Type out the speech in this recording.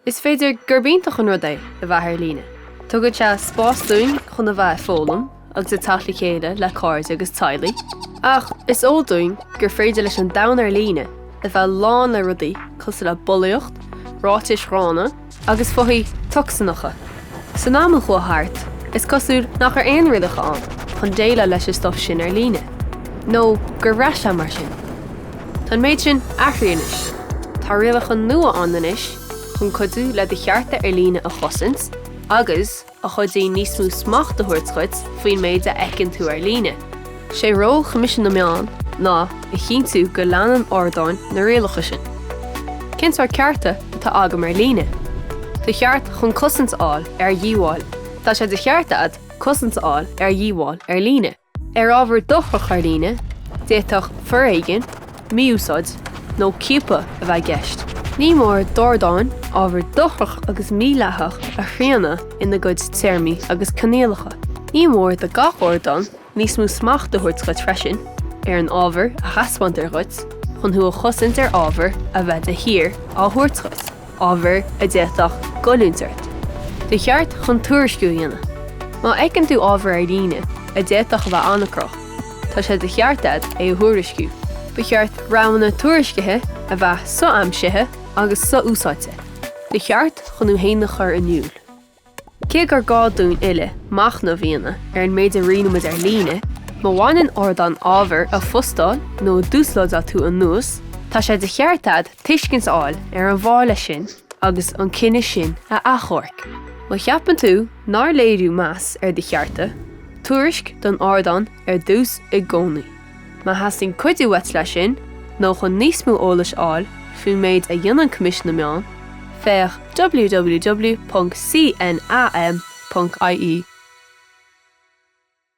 Is féidir gurb iontach an rud é a bheith ar líne. Tugann sé spás dúinn chun a bheith ag foghlaim agus ag teacht le chéile le cairde agus teaghlaigh. Ach is eol dúinn gur féidir leis an domhan ar líne a bheith lán le rudaí cosúil le bulaíocht, ráitis ghránna agus fothaí tocsaineacha. San am a chuaigh thart, is cosúil nach raibh aon rialacha ann chun déileáil leis an stuif sin ar líne. Nó gur bhraith sé mar sin. Tá an méid sin athraithe anois. Tá rialacha nua ann anois chun cuidiú le do chearta ar líne a chosaint agus a chuidíonn níos mó smacht a thabhairt dhuit faoin méid a fheiceann tú ar líne. Sé ról Choimisiún na Meán ná a chinntiú go leanann ardáin na rialacha sin. Cén sórt cearta atá agam ar líne? Do cheart chun cosaint a fháil ar dhíobháil. Tá sé de cheart agat cosaint a fháil ar dhíobháil ar líne. Ar ábhar dochrach ar líne, d'fhéadfadh foréigean, mí-úsáid nó ciapadh a bheith i gceist. Ní mór d'ardáin ábhar dochrach agus mídhleathach a shrianadh ina gcuid téarmaí agus coinníollacha. Ní mór do gach ardán níos mó smacht a thabhairt dhuit freisin ar an ábhar a thaispeántar dhuit chun thú a chosaint ar ábhar a bheith de shíor á thabhairt dhuit. ábhar a d'fhéadfadh goilliúint ort. Do cheart chun tuairisciú a dhéanamh. Má fheiceann tú ábhar ar líne a d'fhéadfadh a bheith anacrach, tá sé de cheart agat é a thuairisciú. Ba cheart roghanna tuairiscithe a bheith so-aimsithe agus so-úsáidte. Do cheart chun thú féin a chur in iúl. Cé gur gá dúinn uile machnamh a dhéanamh ar an méid a roinnimid ar líne, má bhaineann ardán ábhar a phostáil nó a d'uaslódáil tú anuas, tá sé de cheart agat tuiscint a fháil ar an bhfáth leis sin agus an cinneadh sin a achomharc. Má cheapann tú nár léiriú meas ar do chearta, tuairisc don ardán ar dtús i gcónaí. Má theastaíonn cuidiú uait leis sin, nó chun níos mó eolais a fháil faoin méid a dhéanann Coimisiún na Meán, féach www.cnam.ie.